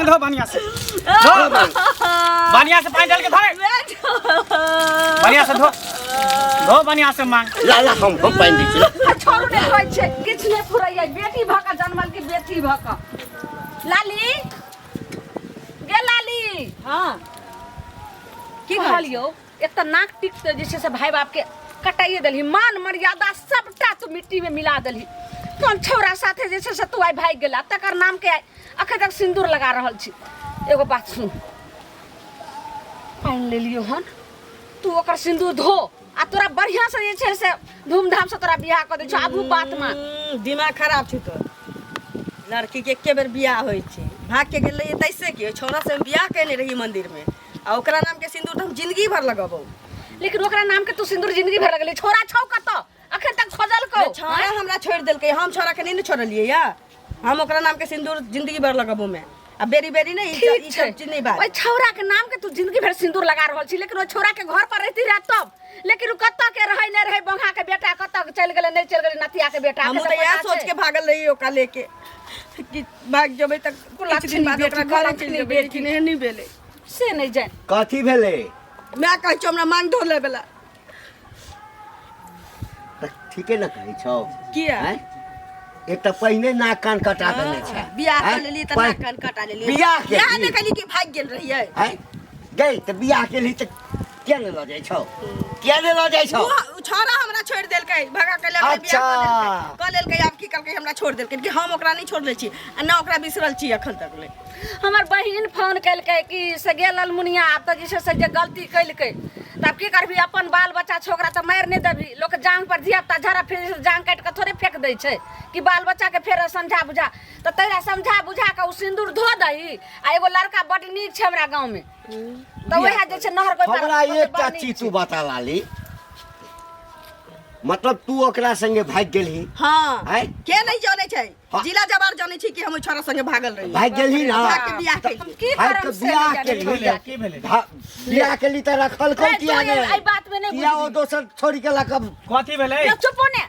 मांग धो बढ़िया से, धो बढ़िया से, पानी डाल के धो बढ़िया से, धो धो बढ़िया से मांग। ला ला, हम पानि दै छी, ला। आ छोड़ू, नहि होइ छै, किछु नहि फुरैया। बेटी भऽ कऽ जनमल कि बेटी भऽ कऽ। लाली गे, लाली। हाँ। की कहलियौ? एक तऽ नाक टिक तऽ जे छै से भाय बाप के कटाइए देलही, मान मर्यादा सबटा तू मिट्टी में मिला देलही। कोन छौड़ा साथे जे छै से तू आइ भागि गेला, तकर नाम के आइ अखन तक सिन्दूर लगा रहल छी। एगो बात सुन, पानि लेलियौ हन, तू ओकर सिन्दूर धो आ तोरा बढ़िया से जे छै से धूमधाम से तोरा बियाह कऽ दै छौ। आबू, बात मान। दिमाग खराब छै तोर। लड़की के एके बेर बियाह होइ छै। भाग के गेल रहियै तैसे की? ओहि छौड़ा से हम बियाह केने रहियै मंदिर में, आ ओकरा नाम के सिंदूर तऽ हम जिंदगी भर लगबौ। लेकिन ओकरा नाम के तू सिन्दूर जिंदगी भर लगली, छोड़ा छौ कतऽ? अखन तक खोजल को? छौड़ा हमरा छोड़ि देलकै, हम छौड़ा के नहीं ने छोड़लियै या। हम ओकरा नाम के सिंदूर जिंदगी भर लगबौ मैं। आ बेरी बेरी नहीं, ठीक ई छै। सब चीज नहीं बात। ओहि छौड़ा के नाम के तू जिंदगी भर सिंदूर लगा रहल छी, लेकिन ओहि छौड़ा के घर पर रहती रह तब, लेकिन उ कतऽ के रहै नहि रहै, बंघा के बेटा कतऽ के चलि गेलै नहि चलि गेलै, नतिया के बेटा हमहूँ के तऽ इएह पता सोच छै। के भागल रही ओकरा लेके कि भाग जेबै तऽ किछु दिन कुलक्षणी बाद बेटी, ओकरा घरे चलि कुलक्षणी जेबै, बेटी। लेकिन एहन नहि भेलै। से नहि जानि। कथी भेलै? माय कहै छौ हमरा मांग धो लेबे ला। तऽ ठीके ने कहै छौ। किया? आँय? एक तऽ पहिने नाक कान कटा देने छै। बियाह आँय? कर लेली तऽ नाक कान कटा लेली। बियाह बियाह केलही? नहि कहली कि भागि गेल रहियै। आँय? गई तऽ बियाह केलही तऽ किया ने लऽ जाइ छौ? किया ने लऽ जाइ छौ? ओ छौड़ा हमरा छोड़ि देलकै, भगा के लऽ अच्छा। बियाह कऽ लेलकै, कऽ लेलकै। आब की कलकै? हमरा छोड़ि देलकै कि हम ओकरा नहि छोड़ले छी आ न ओकरा बिसरल छी एखन तक ले। हमर बहिन फोन केलकै कि से गेल ललमुनिया। आब तऽ जे छै से जे गलती केलकै तऽ आब की करबही? अपन बाल बच्चा छौ, ओकरा तऽ मारि नहि देबही। लोक जांग पर धिया पुता झड़ा फेर जांग काटि कऽ थोड़े फेक दै छै कि बाल बच्चाके फेर समझा बुझा तऽ तैला समझा बुझा कऽ ओ सिन्दूर धो दही। आ एगो लड़का बड्ड नीक छै हमरा गाँवमे, तऽ वएह जे छै नहर के ओहि पार हमरा ओते एकटा बड़ नीक चीज छै। तू बता लाली, मतलब तू ओकरा संगे भागि गेलही? हाँ। आँय? के नहीं जानै छै? हाँ। जिला जवार जानै छै कि हम ओहि छोरा संगे भागल रही। भागि गेलही ना? भाग के बियाह केलियै। की भागि करब के से बियाह नहि जानै केलही। छी। की भेलै? बियाह केली तऽ रखल रे, किया तू ने? एहि बात में नहि किया ओ बुझबही। दोसर छोड़ी के लऽ कऽ कथी भेलै? यौ, चुपो ने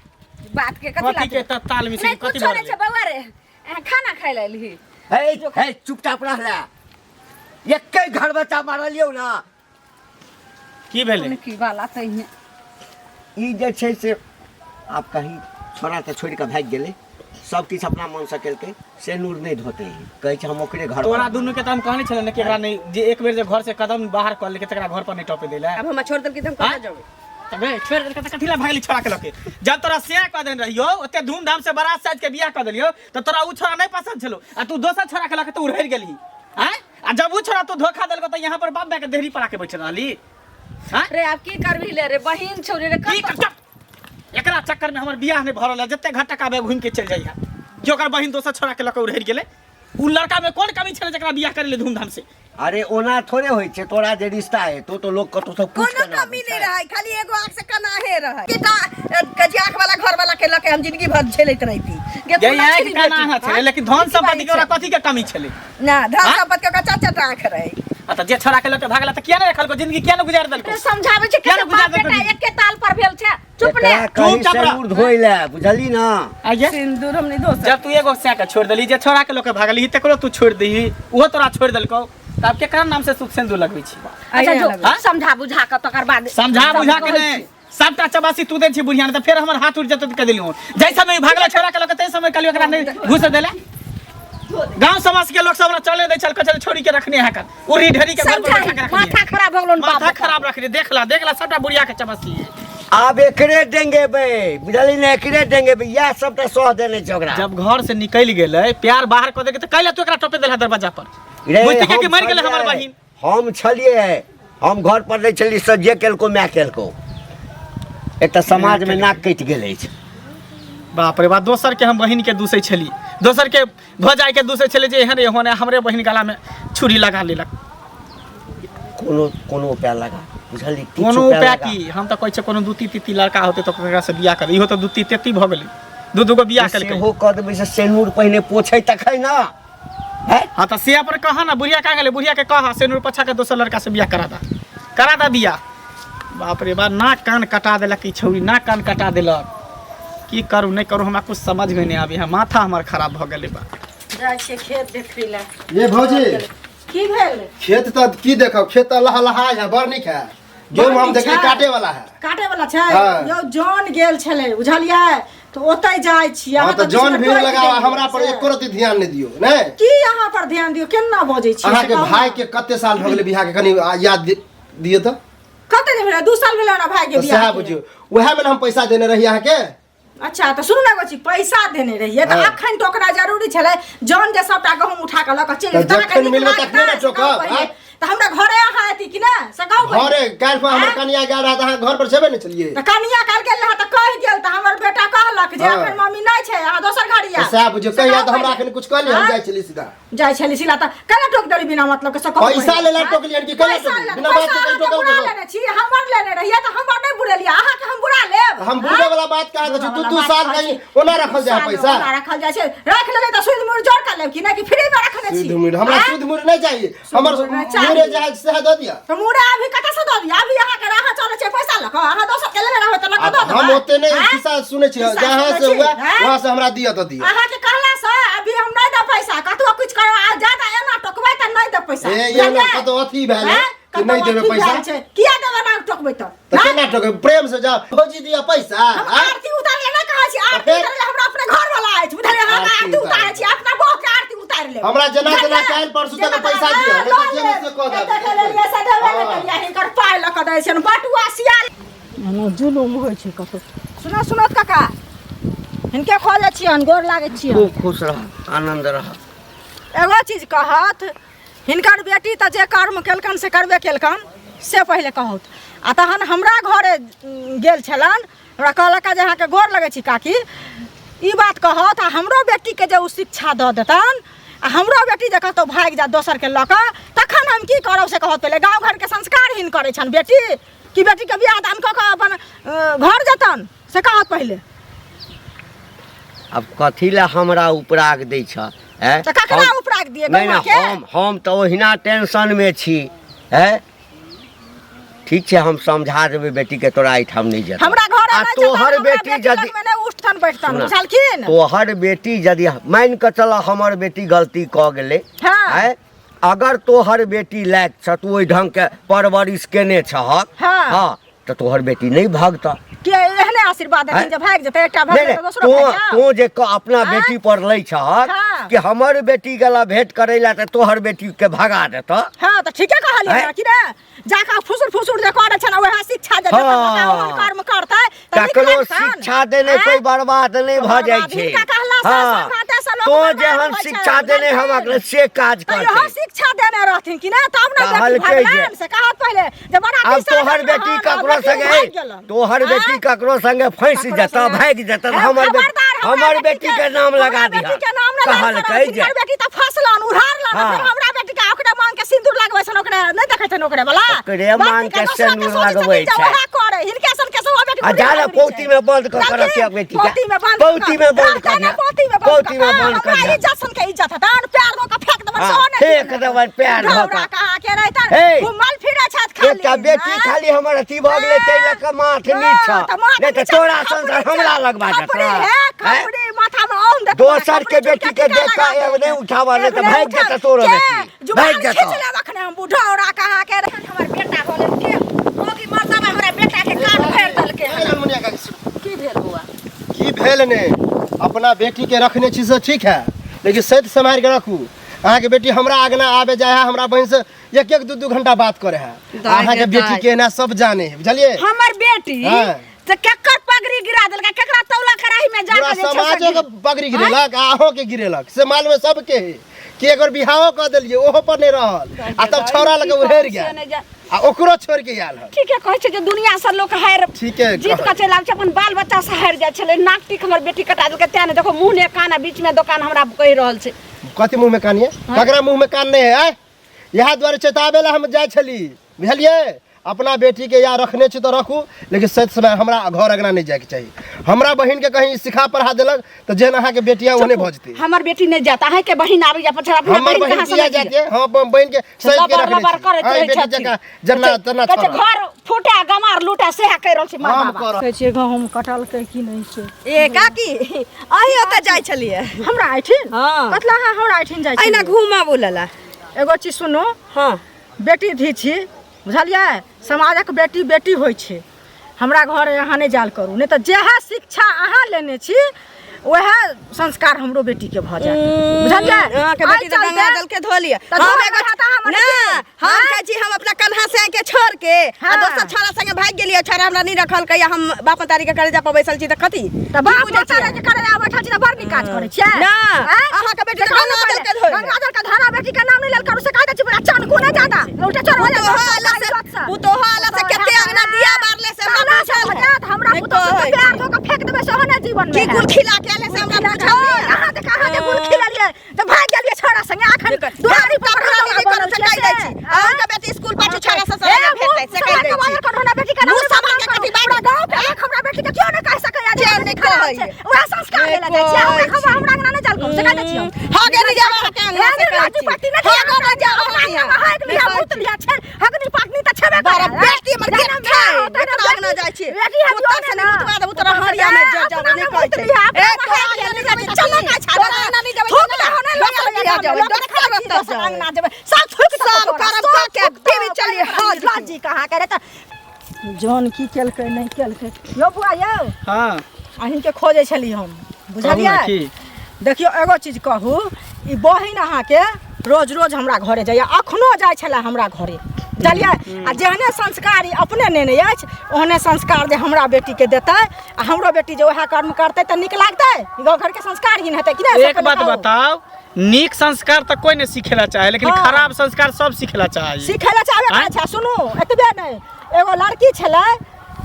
बात के कथी कथी के लाते? ताल मिश्री नहि कथी कुछो भऽ नहि छै गेलै? बौआ रे, खाना खाइ लए एलही? हे हे, चुपचाप रहला, एके घर बच्चा मारलियौ ना। की भेलै? की वाला तहिने ई जे छै से आब कहीं छोड़ा तऽ छोड़ि कऽ भागि गेलै, सब किछु अपना मनसँ केलकै, से नूर नहि धोतै, कहै छै हम ओकरे घर। तोरा दुनू के तऽ हम कहने छलै ने कि एकरा नहि, जे एक बेर जे घर से कदम बाहर कऽ लेलकै तकरा घर पर नहि टपे दै लए। आब हमरा छोड़ि देलकै तऽ हम कतऽ आँय? जेबै? तऽ गै, छोड़ि देलकै तऽ कथी लए भागली छोड़ा के लऽ के? जब तोरा से कऽ देने रहियौ, ओते धूमधाम से बारात साज के बियाह कऽ देलियौ, तऽ तोरा उ छोड़ा नहि पसंद छलौ आ तू दोसर छोड़ा के लऽ के तू उड़हरि गेलही? आँय, आ जब उ छोड़ा तू धोखा देलको तऽ यहाँ पर बाप माय के देहरी पर आके बैठल रहली? आँय? रे, आब की करबही ले रे, बहिन छौ रे रे। की कतऽ कर चुप। एकरा चक्कर में हमर बियाह नहीं भऽ रहल है। जते घटक आबे घूम के चलि जाइए कि ओकर बहिन दोसर छोड़ा के लऽ कऽ उड़हरि गेलै। उ लड़का में कोन कमी छलै जकरा बियाह करै ले धूमधाम से? अरे, ओना थोड़े होइ छै। तोरा जे रिश्ता हेतौ तऽ लोक कतौ से पूछि कोनो कऽ ने कमी आबै नहीं छै। रहै, खाली एगो आँख से कनाहे रहै। बेटा कजी आँख वाला घर वाला के लके हम जिंदगी भर झेलैत रहिती। गे, तू ये आँखि लक्ष्मी का बेटी, ना छलै, हाँ? लेकिन धन की संपत्ति के बाजै ओकरा छै? कथी के कमी छलै? ना धन हाँ? संपत्ति के ओकरा चार चार आँख रहै। आ तऽ जे छोड़ा के लऽ के भागला तऽ किया नहि रखलको? जिंदगी किया नहि गुजारि देलको? रे, समझाबै छै किया के ने बुझा बाप देलको बेटा जिंदगी? एके ताल पर भेल छै, चुप ने। एकरा कहीं चुपचाप रह। सिन्दूर धोइ लए, बुझली ना? आइये सिंदूर हम नहीं धो जब तू एगो सै के छोड़ देली, जे छोड़ा के लऽ के भागली तकरो तू छोड़ दही, ओहो तोरा छोड़ देलको, तऽ आब केकरा नाम से सुख सिन्दूर लगबै छी? अच्छा जो। हाँ? समझा बुझा के तकर बाद। समझा बुझा के कहै नहि छी। सबटा चबासी तू दै छी बुढ़िया ने, तऽ फेर हमर हाथ उठि जेतौ। तऽ कहि देलियौ, जाहि समय भागला छोड़ा के लऽ के, ताहि समय कहलियौ एकरा नहि घुस देले। गांव समाज के लोग सब हमरा चले दै छल, कहै छल छोड़ी के रखने है कर उड़ी ढेरी के घर पर समझाही, बैठा के रखने। माथा खराब हो गेलो माथा बाप। खराब रखने, देख ला देख ला, सबटा बुढ़िया के चबासी है। आब एकरे देंगे बे, बुझली ने? एकरे देंगे बे, इएह सबटा सह देने छै ओकरा। जब घर से निकलि गेलै, प्यार बाहर कऽ देलकै, तऽ कैला तू एकरा टोपे देलहा दरवाजा पर? रे, बुझती के हम कि मरि गेलै हमर छलियै, बहिन। हम छलियै, हम घर पर नहि छलियै, से जे केलको माय केलको। एक तऽ समाज मे नाक कटि गेल अछि। बाप रे बाप, दोसर के हम बहिन के दूसै छली, दोसर के भौजाई के दूसै छली जे एहन एहन है, हमरे बहिन गला में छुरी लगा लेलक। कोनो कोनो उपाय लगा, बुझली? किछु कोनो उपाय लगा। की? हम तऽ कहै छियै कोनो दूती तीती लड़का होतै तऽ ओकरा से बियाह कर। इहो तऽ दूती तेती भऽ गेलै, दू दूगो बियाह केलकै। सेहो कऽ देबै से सेनूर पहिने पोछै तखन ने हैं? हाँ तऽ से पर कह ना, बुढ़िया कहाँ गेलै? बुढ़िया के कह सेनूर पोछा के दोसर लड़का से बियाह करा दा, करा दा बियाह। बाप रे बाप, नाक कान कटा देलक ई छौरी, नाक कान कटा देलक। की करू नहि करू, हमरा कुछ समझ में नहि आबै है, माथा हमर खराब भऽ गेलै बा। जाइ छियै खेत देखै लए। ये भौजी। की भेल? खेत तऽ की देखब, खेत तऽ लहलहा है, बड़ नीक है। गेहूं हम नीक देखली छै। काटे वाला है। काटे वाला छै? हाँ। यौ जन गेल छलै बुझलियै, तऽ ओतै जाइ छी। हाँ अहाँ तऽ तऽ जौन बीचमे भीड़ टोकि लगाओ, देलियै हमरा पर से। एको रत्ती ध्यान नहि दियौ नहि। की अहाँ पर ध्यान दियौ? केना बजै छी? अहाँके भाई के कते साल भऽ गेलै बियाह के, कनि याद दियौ तऽ। कते दिन भेलै? 2 साल भेलै हमरा भाई के तऽ बियाह सएह के। बुझियौ, उएह मे ने हम पैसा देने रही अहाँके। अच्छा तऽ सुनू ने एगो चीज, पैसा देने रहियै तऽ हाँ। अखन टोकना जरूरी छलै? जौन जे सबटा गहूम उठा कऽ लऽ कऽ चलि तऽ गेल, तऽ अहाँके जखन नीक मिलबै लागतै? तखने ने से कहू टोकब, पहिले। आँय? तऽ हमरा घरे अहाँ एती कि ने से कहू पहिले। घरे काल्हि खुना हमर आँय? कनिया गेल रहए तऽ अहाँ घर पर छेबे नहि छलियै। तऽ कनिया काल्हि गेल रहए तऽ कहि गेल, तऽ हमर बेटा कहलक जे हाँ। अखन मम्मी नहि छै, अहाँ दोसर घर तऽ आयब। सएह बुझियौ, से कहिया कहू तऽ हमरा पहिले। अखन किछु कहलियै, हम आँय? जाइ छलियै सीधा। जाइ छली सिला तऽ केना टोक देली बिना मतलब के, से कहू पैसा पहिले। लेला आँय? टोकलियनि कि केना पैसा टोकली? लेला- बिना बात के पैसा कहीं अहाँके टोकल बुरा गेलौ? लेने छी, हमर लेने रहियै तऽ हमर नहि बुरेलियै, अहाँके हम बुरा लेब? हम बुरे वाला बात कहाँ कहै छी? दू दू साल कहीं ओना रखल जाइ है साल पैसा। ओना रखल जाइ छै, रख लेबै तऽ सुद मुड़ जोड़ कर लेब कि नहि, कि फ्री में रखने छी? शुद्ध मुड़ हमरा आँय? शुद्ध मुड़ नहि चाहिए, हमर मुड़ नहि चाही। मुड़े जे है सएह दऽ दिअ। तऽ मुड़ा अभी कतऽ से दऽ दिअ? अभी अहाँके राह चलै छै पैसा लऽ कऽ, अहाँ दोसर के लेने रहबै तऽ लऽ कऽ आब दऽ देबै? हम ओते नहि आँय? खिस्सा सुनै छी, खिस्सा जहाँ सुनै से छी, हुए आँय? वहाँ से हमरा दिअ तऽ दिअ। अहाँके कहला से अभी हम नहि देब पैसा, कतबो कुछ करो आ ज्यादा एना टोकबै तऽ नहि देब पैसा। ए ये बुझलियै? कतौ अथी भेल आँय? कि नहि कतौ देबै अथी पैसा? भेल छै। किया देबै एना टोकबै तऽ? तऽ आँय? केना टोकबै? प्रेम से जाओ भौजी, दिअ पैसा। हम आँय? आरती उतारै लए नहि कहै छी, आरती फेर? उतारै लए हमरा अपने घर वाला अछि, बुझलियै? हम आरती आरती उतारै उतारै छी, अपना बहू के आरती उतारि लेब। हमरा जेना जेना बुझलियै? काल्हि परसू तक जेना पैसा तेना, दिअ, हाँ, नहि तऽ लऽ जे नहि से लेब। कऽ देब। एते के लेलियै से देबे नहि हाँ। केलियै, हिनकर पाइ लऽ कऽ दै छियनि बटुआ सियाल। एना जुलुम होइ छै कतौ। सुनो सुनो काका, हिनके खोजै छियनि, गोर लागै छियनि। खूब खुश रह, आनंद रह। एगो चीज कहत, हिनकर बेटी तऽ जे कर्म केलकनि से करबे केलकनि, से पहिले कहत, आ तहन हमरा घरे गेल छलनि, हमरा कहलक जे अहाँके गोर लगै छी काकी, ई बात कहत, आ हमरो बेटीके जे ओ शिक्षा दऽ देतनि आ हमरो बेटी जे कतहु भागि जायत दोसरके लऽ कऽ, तखन हम की करब से कहत पहिले। गाँव घरके संस्कारहीन करै छनि बेटी, कि बेटीके बियाह दान कऽ कऽ अपन घर जेतनि, से कहत पहिले। आब कथी लए हमरा उपराग दै छ? हैं? तऽ ककरा उपराग दियै? नहि गौआके? हम तऽ ओहिना टेंशनमे छी। हैं, ठीक छै, हम समझा देबै बेटीके, तोरा एहिठाम नहि जेतौ। हमरा घर आ नहि तोहर बेटी यदि नहि उठतन बैठतन, सुना। बुझलखिन? तोहर बेटी यदि मानि कऽ चल हमर बेटी गलती कऽ गेलै, हाँ। आँय, अगर तोहर बेटी लायक छ, तू ओहि ढंगके परवरिश केने छहक, हाँ। हाँ, तऽ तोहर बेटी नहि भगतऽ। के एहने आशीर्वाद देथिन आँय? जे भागि जेतै? एकटा भागि नहि जेतै नहि, दोसरो तों भागि जाउ। तों जे अपना आँय? बेटी पर लै छहक हाँ। कि हमर बेटी गेला भेंट करै लए तऽ तोहर बेटी के भगा देतऽ। हाँ तऽ ठीके कहलियै आँय? ने कि ने, जाकऽ फुसुर फुसुर जे करै छै ने, वएह शिक्षा जे देतै, हाँ। ओकरा ओहन कर्म करतै तऽ नीक ककरो लगतनि। शिक्षा देने आँय? कोई बर्बाद नहि भऽ जाइ बर्बाद छै। हिनका कहला से हाँ। संघाते से लोक तों बर्बाद जेहन होइ छै, शिक्षा देने बुझलखिन? हमक से काज तऽ इहो करतै। शिक्षा देने रहथिन कि ने, तब ने बेटी कहलकै जे- भगवान से कहत पहिले जे बड़ा आब पिसा तोहर देलक बेटी हन, आ ककरो बेटी संगे भागि गेलन। तोहर बेटी आँय? ककरो संगे फंसि ककरो जेतऽ, संगे- भागि जेतऽ, हे, हमर खबरदार, हमरा हमर बेटी के नाम हमरा लगा बेटी दिहऽ। के नाम नहि लगा कहलकै दिहऽ। जे हिनकर बेटी तऽ फसलन उड़ारलन, हाँ। फेर हमरा बेटी के ओकरे मांग के सिंदूर लगबै छन, ओकरे नहि देखै छन ओकरे वाला। ओकरे बाप मांग के के दोसरा सिंदूर सोचै छथिन लगबै जे छै। ओएह करे, हिनके सन के सब बेटी आ बुढ़ी जा ने भगरी पौती छै। में बंद कऽ के रखिए लड़की, बेटी के। पौती में बंद पौती में बंद रहतै कऽ ने दिहऽ। पौती में बंद पौती में कऽ। बंद कऽ हमरा दिहऽ। इज्जत सन के इज्जत हेतन, पैर धो कऽ फेंक देबनि, हाँ, सेहो नहि फेंक देबनि। देबनि पैर धो ढौरा कऽ। कहाँ के रहितन, हे। घुमल फिरै छथि खाली। एकटा बेटी आँय? खाली हमर अथी भऽ गेलै ताहि लऽ कऽ माथ नीच छह, तऽ माथ नहि तऽ नीचा तोरा खपड़ी संसार छै। हमरा लगबा खपड़ी देतऽ। है, आँय? खपड़ी माथा में औन देतौ, दोसर के खपड़ी बेटी के चुटका देख लगा कऽ एब देतौ। नहि उठाबऽ, नहि तऽ एब नहि भागि उठाबऽ। जेतऽ तोरो के? बेटी, जुबान भागि जेतऽ। खींच लेब अखने हम, बुढ़ौरा कहाँ के रहन। हमर बेटा भऽ गेल के मोगी मर्दबा हमरा बेटा के कान भरि देलकै हन। ललमुनिया काकी, की भेल बौआ? की भेल ने, अपना बेटी के रखने छी से ठीक है, लेकिन सैत सम्हारि के रखू। अहाँके बेटी हमरा आगना आबे जाय है, हमरा बहिन से एक एक दू दू घंटा बात करे है। दाइ अहाँके गे बेटी दाइ। के एना सब जाने है, बुझलियै? हमर बेटी हाँ। तऽ केकर पगड़ी गिरा देलकै, केकरा तौला कड़ाही में जा पूरा के जे छै से समाजो के पगड़ी गिरेलक आ अहों के गिरेलक, से मालूम है सबके है कि एकर बियाहो कऽ देलियै ओहो पर नहि रहल, आ तब छौड़ा लगे उधेर गेल आ ओकरो छोड़ के आयल हन। ठीके कहै छै जे दुनिया से लोक हारि ठीके जीत कहै। के चलि आबै छै, अपन बाल बच्चा से हारि जाइ छलै। नाक टीक हमर बेटी कटा देलकै, तें ने देखो मुँह ने कान आ बीच में दोकान हमरा कहि रहल छै। कथी मुँह में कान ये? ककरा मुँह में कान नहीं है? आँय? इएह दुआरे चेताबै लए हम जाइ छली, बुझलियै? अपना बेटीके या रखने छी तऽ रखू, लेकिन सच समय हमरा घर अङ्गना नहि जायके चाही। हमरा बहिनके कहीं सिखा पढ़ा देलक तऽ जेहन अहाँके बेटी है ओहने भऽ जेतै। हमर बेटी नहि जायत, अहाँके बहिन आबैया पछड़ा, अपना हमर बहिन बहिन कहाँ से किया नहि जायत? हम अपन बहिनके सैत के लबर रखने लबर छी। करैत अहीं रहै बेटी छथिन। जकाँ जन्ना तना कहै छै छोड़ा। घर फूटा गमार लूटा सएह कहि रहल छी माँ हम बाबा। करब। कहै छियै गहूँम कटलकै की नहि छै। ए काकी, अहीं ओतऽ जाइ छलियै? हमरा एहिठिन? हँ। कतला अहाँ हमरा एहिठिन जाइ अहिना छलियै? घूमऽ बोलला। एगो चीज सुनू। हँ। बेटी धी छी, बुझलियै? समाजक बेटी बेटी होइ छै। हमरा घर अहाँ नहि जायल करू, नहि तऽ जएह शिक्षा अहाँ लेने छी वएह संस्कार हमरो बेटीके भऽ जायत, बुझलियै? अहाँके बेटी तऽ एहि गंगा चलते जल के धो लिअ। तऽ हम धोअल एगो रहत अहाँ मने ना, की? हम आँय? कहै छी हम अपना कन्हा से के छोड़ के आ हाँ। दोसर छोरा संगे भागि गेलियै, छोरा हमरा नहि रखलकै, हम बाप मतारी के करेजा पर बैसल छी तऽ कथी? तऽ बाप की बुझै माता छियै? के करेजा बैठल छी तऽ बड़ नीक काज करै छियै। ना, आँय? अहाँके बेटी तऽ से कहू ने गंगा जल पहिले, के धोइ। गंगा जल के धारा बेटी के नाम नहि लेल करू, से कहि दै छी, पूरा चानको नहि जादा उल्टे चोर हो जाए। पुतोह अलग से, पुतोह अलग से कते अंगना दिया बारले से हमरा ताला से पूछल भऽ है। जायत, हमरा नहि पुतोह से कहै प्यार छी। धो कऽ फेंक देबै सेहो नहि जीवन में की हैत। गुल खिला के आले से हमरा पूछल है। अहाँ देख, अहाँ जे गुल खिललियै तऽ भागि गेलियै छोरा संगे, अखन दुआरी पर कपड़ा हमरा नहीं बनल करू से छियै कहि दै से। छी। अहाँके बेटी स्कूल पाछू छोरा से ए, सलाह मुँह भेटतै से कहि समार दै के छी। वायर करू ना बेटी के नाम मुँह नहि समार के बदनाम कथी करू। बाजू? पूरा गाँव के लोक हमरा बेटी के केओ नहि कहि सकैया जे केओ हमरा नहि खराब कहैया। छै। वएह संस्कार नहि देला जाइ छै। हमरा कहै खबर हमरा अंगना नहि जाल करू से कहि दै छी हम। हँ गे नहि जाब अहाँके अंगना से ए, कहै राजू छी। पाटी नहि हँ जाब गे नहि जाब अपना अहाँके अंगना मे हगि लिअ, नहि मूत लिअ, छेल, हगनी पाटनी तऽ छेबे बड़ा करे। बेटी हमर जेना गेट माय छै, होतै ने जकरा अंगना जाइ छी। बेटी है कुत्ता जोने से ना। नहि मुतवा देबौ तोरा हरिया मे जर जाबे नहि कहै मुत छै। लिअ, अपना ए, मे तोरा हगि अंगना लिअ, नहि जाबै, चल चल ना छा, तोरा अंगना नहि जाबै, थूक चल ना। दहो ने, दोसर लऽ बियाह जाबै, जाबै, लोक दोसर देखै छी, रस्ता दोसर जाबै। अंगना जेबै, सब थूक दहो सब तोरा, करम सब कऽ के थूक दहो, पीबी चलियै, तोरा। हज। लाजी कहाँ करे तऽ जौन की केलकै नहि केलकै। यौ बुआ यौ। हाँ। अहीँके खोजै छली हम, कहू बुझलियै? ने की? देखियौ एगो चीज कहू, ई बहिन अहाँके रोज रोज हमरा घरे जाइए, अखनो जाइ छलै हमरा घरे, बुझलियै? आ जेहने संस्कार ई अपने नेने अछि ओहने संस्कार जे हमरा बेटीके देतै आ हमरो बेटी जे वएह कर्म करतै तऽ नीक लागतै? गाँव घरके संस्कार ही हेतै कि नहि? एक बात बताउ, नीक संस्कार तऽ कोई नहीं सीखेला चाहे, लेकिन हाँ। खराब संस्कार सब सीखेला चाहे। सीखै लए चाहबे करै आँय? छै। सुनू, एतबे नहि, एगो लड़की छलै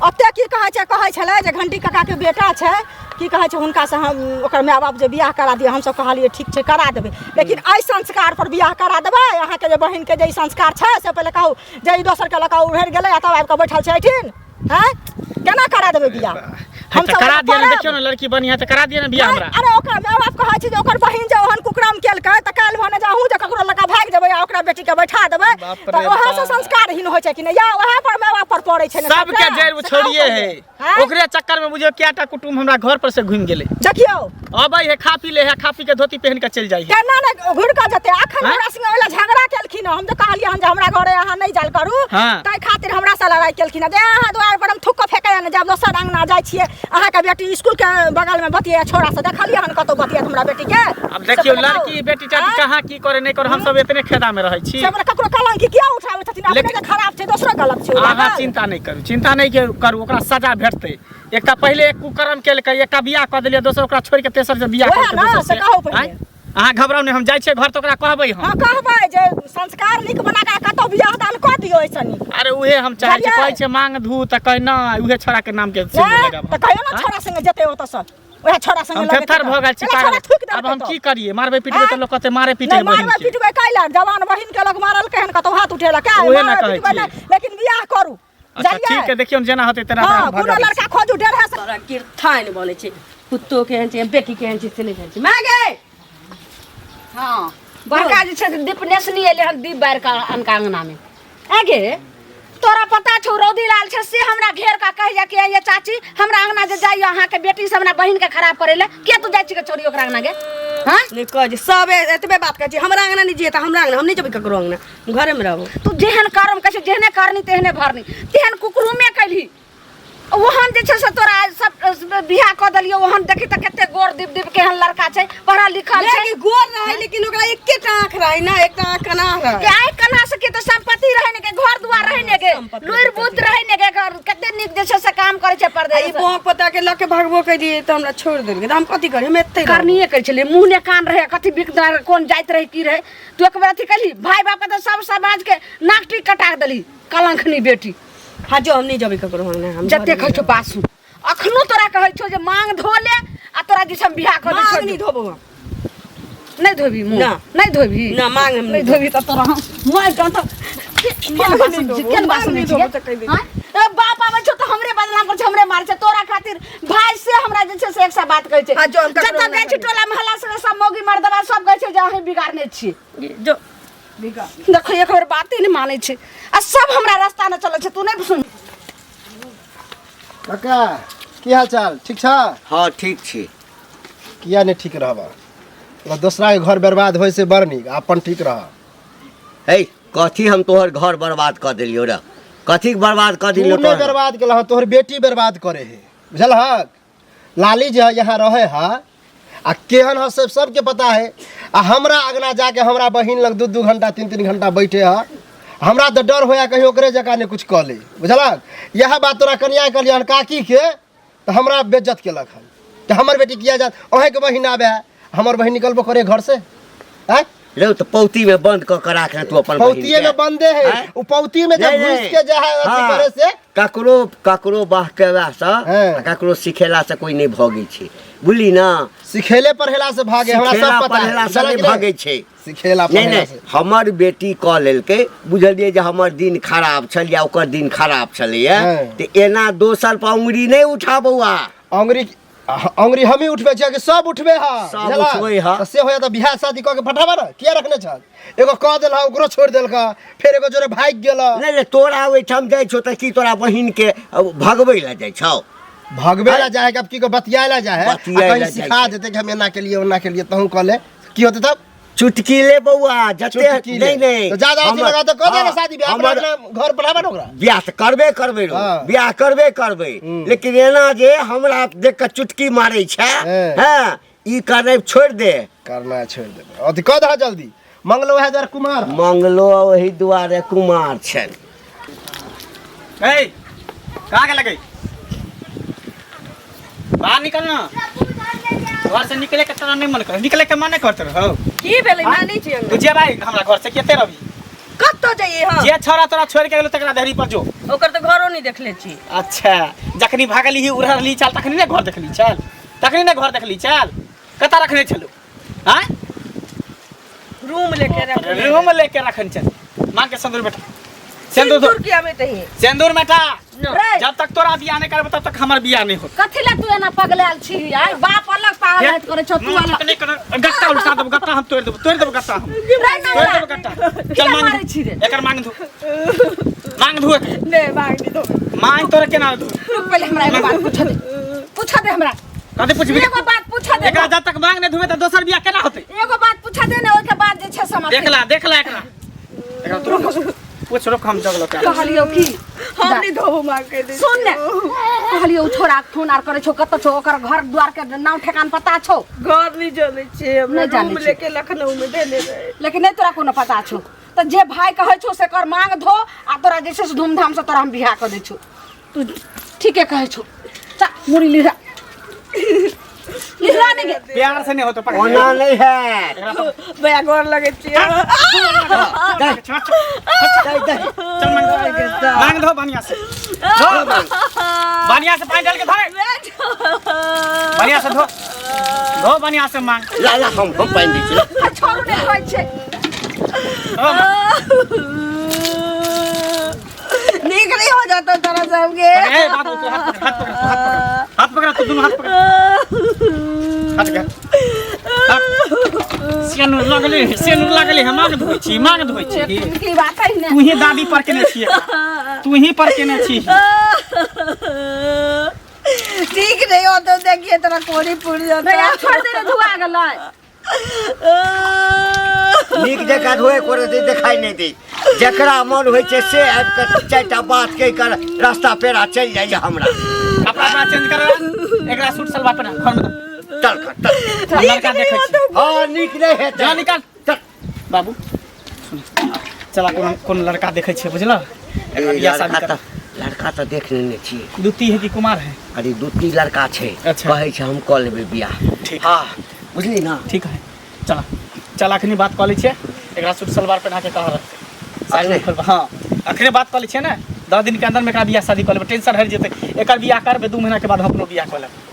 ओते की कहै छै, कहै छलै जे घंटी काकाके बेटा छै, की कहै छै, हुनकासँ हम ओकर माय बाप जे बियाह करा दिअ। हमसब कहलियै ठीक छै करा देबै, लेकिन एहि संस्कार पर बियाह करा देबै? अहाँके जे बहिनके जे ई संस्कार छै से पहिले कहू, जे ई दोसरके लऽ कऽ उभरि गेलै आ तब आबि कऽ बैठल छै एहिठिन, आँय, केना करा देबै बियाह? हम हमसब करा दिया ने। करब। देखियौ ने लड़की बढ़िया तऽ करा दिया ने बियाह हमरा। अरे ओकर माय बाप कहै छै जे ओकर बहिन जे ओहन कुकरम केलकै तऽ काल्हि भने जे अहूँ जे ककरो लऽ कऽ भागि जेबै आ ओकरा बेटीके बैठा देबै बाप तऽ रे ओएह से बाप। संस्कारहीन होइ छै कि नहि? या ओएह पर माय बाप पर पड़ै छै ने सबके सबटा? जड़ि से कहू छोड़िए पहिले। है। आँय? ओकरे चक्कर में बुझियौ कएटा कुटुम्ब हमरा घर पर से घुमि गेलै। देखियौ अबै है, खा पी ले है, खा पी के धोती पहन के चलि जाइ है। केना ने घुरि कऽ जेतै? अखन आँय? हमरा संगे ओहिला झगड़ा केलखिन हँ। हम तऽ कहलियै हन जे हमरा घरे अहाँ नहि जायल करू, हाँ। ताहि खातिर हमरा से लड़ाइ केलखिन हँ जे अहाँ दुआर पर हम थूक कऽ फेकै ने जायब, दोसर अंगना जाइ छियै, अहाँके बेटी स्कूल के बगल में बतिया छोरा से, देखलियै हन कतौ बतियात हमरा बेटी के? अब देखियौ से बताउ। लड़की बेटी चाटी आँय? कहाँ की करे नहि करे, हम सब एतने खेदा में रहै छी। से हमरा ककरो कलंक किया उठाबै छथिन? अपने लेकिन- जे खराब छै दोसरो गलत छै ओ अहाँ लागल। चिंता नहि करू, चिंता नहि करू, ओकरा सजा भेटतै। एकटा पहिले एक कुकर्म केलकै, एकटा बियाह कऽ देलियै, दोसर ओकरा छोड़ि के तेसर से बियाह वएह केलकै ने, दोसर से से। कहू पहिले। आँय? अहाँ घबराउ नहि, हम जाइ छियै घर तऽ ओकरा कहबै हम। हँ कहबै जे संस्कार नीक बना कऽ कतौ बियाह दान कऽ दियौ एहिसँ नीक। अरे उहे हम चाहै छियै। बुझलियै? कहै छियै मांग धू तऽ कहै नहि, उहे छोड़ा के नाम के सिंदूर नहि, लगाब। तऽ कहियौ ने आँय? छोड़ा संगे जेतै ओतऽ ओएह छोड़ा संगे हम लगेतै थेथर तऽ। भऽ गेल छी पहिले छोड़ा पागल। थूकि देलकै अब हम तऽ। की करियै? मारबै पिटबै तऽ आँय? लोक कहतै मारे पीटे नहि बहिन मारबै के। पिटबै कैला? जवान बहिन के लोक मारलकै हन कतौ हाथ उठेलक? उहे ने मारबै कहै पिटबै छियै। नहि, लेकिन बियाह करू। अच्छा बुझलियै? ठीक है, देखियौ जेना होतै तेना हँ ओकरा हम कोनो भगा दै लड़का खोजू डेढ़ा से। तोरा गिरथाइन बनै छै, पुतो केहन छै, बेटी केहन छै से नहि जानै छै। माय गे। हँ बड़का जे छै से दीप नेसनी एलै हन दीप बारि कऽ अनका अङ्गनामे। आगे तोरा पता छौ रौदी लाल छै से हमरा घेर कऽ कहैया कि ये चाची हमरा अङ्गना जे जाइए अहाँके बेटी से हमरा बहिनके खराब करै लए, किया तू जाइ छी के छोड़ी ओकरा अङ्गना गे? हँ नहि कहै छै सब एतबे बात कहै छै, हमरा अङ्गना नहि जइए तऽ हमरा अङ्गना हम नहि जेबै ककरो अङ्गना, हम घरेमे रहबो। तू जेहन कर्म कहै छै जेहने करनी तेहने भरनी, तेहन कुकरूमे कैलही। ओहन जे छै से तोरा सब बियाह कऽ देलियौ, ओहन देखी तऽ कते गोर दीप दीप केहन लड़का छै, पढ़ल लिखल छै। लेकिन गोर रहै, लेकिन ओकरा एकेटा आँख रहै ना, एकटा आँख कना रहै। के आइ कना से के तऽ संपत्ति रहै ने के, घर दुआर रहै ने के, संपत्ति लुरि बुद्धि रहै ने के, घर कते नीक जे छै से काम करै छै आ ई परदेश। बौआ पोता के लऽ के भगबो केलियै तऽ हमरा छोड़ि देलकै, तऽ हम कथी करी? हम एतै रहबै। करनिये करै छलियै, मुँह ने कान रहै, कथी बिकदार कोन जाइत रहै की रहै, तू एक बेर अथी कैलही? भाय बाप के तऽ सब समाज के नाक टीक कटा देलही कलंखनी बेटी। हाँ जो हम नहीं जबे ककरो अंगना, हम जते घरे कहै छौ बासु, अखनो तोरा कहै छौ जे मांग धो ले आ तोरा जे हम बियाह कऽ मांग नहीं धोबो हम। नहीं धोबी मुँह? ना। नहीं धोबी? ना, मांग हम नहीं नहीं धोबी तऽ तोरा हम मारि कऽ तऽ केना बात सुनै छी? केना बात सुनै छी गे? हाँ? ए, बाप आबै छौ तऽ हमरे बदनाम करै छै, हमरे मारै छै। तोरा खातिर भाई से हमरा जे छै से एक सए बात कहै छै। हाँ, जो हम ककरो जतऽ ना जाइ छी टोला मोहल्ला से सब मौगी मर्दबा सब कहै छै जे अहीं बिगाड़ने छी। जो देखो एक बेर बाते नहि मानै छै आ सब हमरा रास्ता नहि चलै छै। तू नहि सुन। काका की हाल चाल ठीक छ? हाँ ठीक छी। किया नहीं ठीक रहबा? तोरा दोसरा के घर बर्बाद होय से बड़ नीक अपन ठीक रह। हे कथी हम तोहर घर बर्बाद कऽ देलियौ रे? कथी के बर्बाद कऽ तू देलियौ नहीं तोहर? बर्बाद केलह, तोहर बेटी बर्बाद करे है बुझलहक। लाली जे है यहाँ रहे है आ केहन है सब सबके पता है। आ हमरा अगना जाके हमरा बहिन लग 2-2 घंटा 3-3 घंटा बैठे है। हमरा तऽ डर होया कहीं ओकरे जकाँ नहीं कुछ कऽ ले बुझलक। इएह बात तोरा कनिया कहलियै हन काकी के तऽ हमरा बेज्जत केलक हन तऽ हमर बेटी किया जात अहेंके बहिन आबे है, हमर बहिन निकलबो करे घर से। आँय? रे तऽ पौती में बंद कऽ के राखने तू अपन बहिन पौतीये के। में बंदे है। आँय? उ पौती में जब नहीं, घुस नहीं। के जा है अथी हाँ। करे से ककरो ककरो बहकेला से हाँ। आ ककरो सिखेला से कोई नहीं भगै छै बुझली ना। सिखेले पढ़ेला से भागे हमरा सिखेला सब पता है। पढ़ेला से बुझलक नहीं कि नहीं? भागै छै। सिखेला नहीं पढ़ेला नहीं से। हमर बेटी कऽ लेलकै बुझलियै जे हमर दिन खराब छल या ओकर दिन खराब छलैया हाँ। तऽ एना दोसर पर उंगरी नहि उठा बौआ। अंगुरी अंगुरी हमही उठबै छियै कि सब उठबै हा? सब बुझलक? उठबै हा। तऽ से होया तऽ बियाह शादी कऽ के पठाबऽ ने, किया रखने छल? एगो कऽ देलह ओकरो छोड़ि देलक, फेर एगो जोरे भागि गेल। नहीं नहीं तोरा ओहिठाम जाइ छौ तऽ की तोरा बहिन के भगबै लए जाइ छौ? भगबै लए जाइ है कि अब की को बतियाए लए जाइ है? बतियाए आ कहीं लए जाइ सिखा छै। देतै कि हम एना के लिए ओना के लिए तहूँ कऽ ले की होतै तब? चुटकी ले बौआ जते चुटकी ले। नहीं नहीं तो ज्यादा अथी हमर- लगा तो कऽ दे ना हाँ, शादी बियाह, हमर अपना अपना घर पठाबऽ ने ओकरा। बियाह तऽ करबे करबै रौ, हाँ। बियाह करबे करबै, लेकिन एना जे हमरा देख कऽ चुटकी मारै छै हाँ। हँ ई करनाइ छोड़ि दे। करना छोड़ि देबै अथी कऽ दह जल्दी। मंगलो वएह दुआरे कुमार है। मंगलो ओहि दुआरे कुमार छनि। ए कहाँ के लगे? बाहर निकल ना, घर से निकले के तोरा नहीं मन कर, निकले के मन नहीं करते रहो। की भेलै? मानै छी तू जेबै हमरा घर से केते रहबी? कतऽ जइयै हम? जे छोरा तोरा छोड़ के गेलो तकरा देहरी पर जो। ओकर तऽ घरो नहि देखले छी। अच्छा जखनी भागली ही उड़ली चल तखनी ने घर देखली चल, तखनी ने घर देखली चल। कतऽ रखने छलू? आँय? रूम लेके रखने। रूम लेके रखने चल। मांग के सिंदूर बेटा, सिंदूर दो। सिंदूर किया बेटा ही? सिंदूर बेटा। रे। जब तक तोरा बियाह नहीं करबे तब तक हमर बियाह नहीं होत। कथी ला तू एना पगलायल छी? आय बाप अलग पागल हैत करै छौ, तू मुँह अलग। नहीं कर, गट्टा उल्टा देबो, गट्टा हम तोड़ देबो, तोड़ देबो गट्टा हम। रे ना, तोड़ देबो गट्टा। चल किया मांग मारै धो। छी रे? एकर मांग धो, मांग धो। नहीं मांग नहीं दो। मांग तोरा केना धो? रुक पहिले हमरा एगो बात पूछ दे, पूछ दे हमरा। कथी पुछबी? एगो बात पूछ दे। एकरा जब तक मांग नहीं धोबे त दोसर बियाह केना होतै? एगो बात पूछ दे ने, ओइके बाद जे छै समझ। देखला देखला एकरा, एकरा तू पूछ रोक हम जगलो क्या कहलियौ की हम नहीं धोबो मांग के दे। सुन ने, कहलियौ छोरा फोन आर करै छौ, कतऽ छौ? ओकर घर द्वार के नाम ठेकान पता छौ? घर नहीं जानै छियै हमरा, नहि जानै रूम छियै। लेके लखनऊ में देने रहे। लेकिन नहीं तोरा कोनो पता छौ तऽ जे भाई कहै छौ से कर मांग धो आ तोरा जे छै से धूमधाम से तोरा हम बियाह कऽ दै छौ। तू ठीके कहै छौ। चा मुड़ी लिहरा लिहरा नहीं गे। प्यार से नहीं होतो पकड़। ओना नहीं है। भैया गोर लगै छियै। दे, दे। चल मांग धो, मांग धो बढ़िया से, धो बढ़िया से, पानी डाल के धरे बढ़िया से धो, धो बढ़िया से मांग। ला ला हम पानि दै छी। आ छोड़ू नहीं होइ छै। धो मांग। नीक नहीं हो जाता तोरा सबके। ए बाबू तू हाथ पकड़, हाथ पकड़, हाथ पकड़, हाथ पकड़, तू दोनों हाथ पकड़, हाथ पकड़। सेनुर लगले, सेनुर लगले, हम मांग धोइ छी, मांग धोइ छी। की बात है ने? तू ही दादी पर केने छी, तू ही पर केने छी। ठीक नहीं होता देखिए तोरा कोड़ी पुड़ जाता। भैया छोड़ दे रे, धुआ गेलै। नीक जकाँ धोए करे दे, देखाइ नहि दै। जकरा मन होइ छै से आबि कऽ चारिटा बात कहि कऽ रास्ता पेड़ा चलि जाइए। हमरा कपड़ा उपड़ा चेंज कर, एकरा सूट सलवार पहिना घर में दे। चल कर चल। लड़का देखै छी। हँ नीक नहि हेतै। जा निकाल चल बाबू। सुन, चला कोनो कोनो लड़का देखै छियै बुझल? एकरा बियाह शादी लड़का कर। तऽ लड़का तऽ देख लेने छियै। द्वितीय है कि कुमार है? अरे दू तीन लड़का छै। अच्छा। कहै छै हम कऽ लेबै बियाह। ठीक। हँ बुझली ना। ठीक है चला चल अखनी बात कऽ लै छियै। एकरा सूट सलवार पहिना के कहाँ रखतै अखने? हँ अखने बात कऽ लै छियै ने, 10 दिन के अंदर में एकरा बियाह शादी कऽ लेबै, टेंशन हटि जेतै। एकर बियाह करबै 2 महीना के बाद हम अपनो बियाह कऽ लेबै।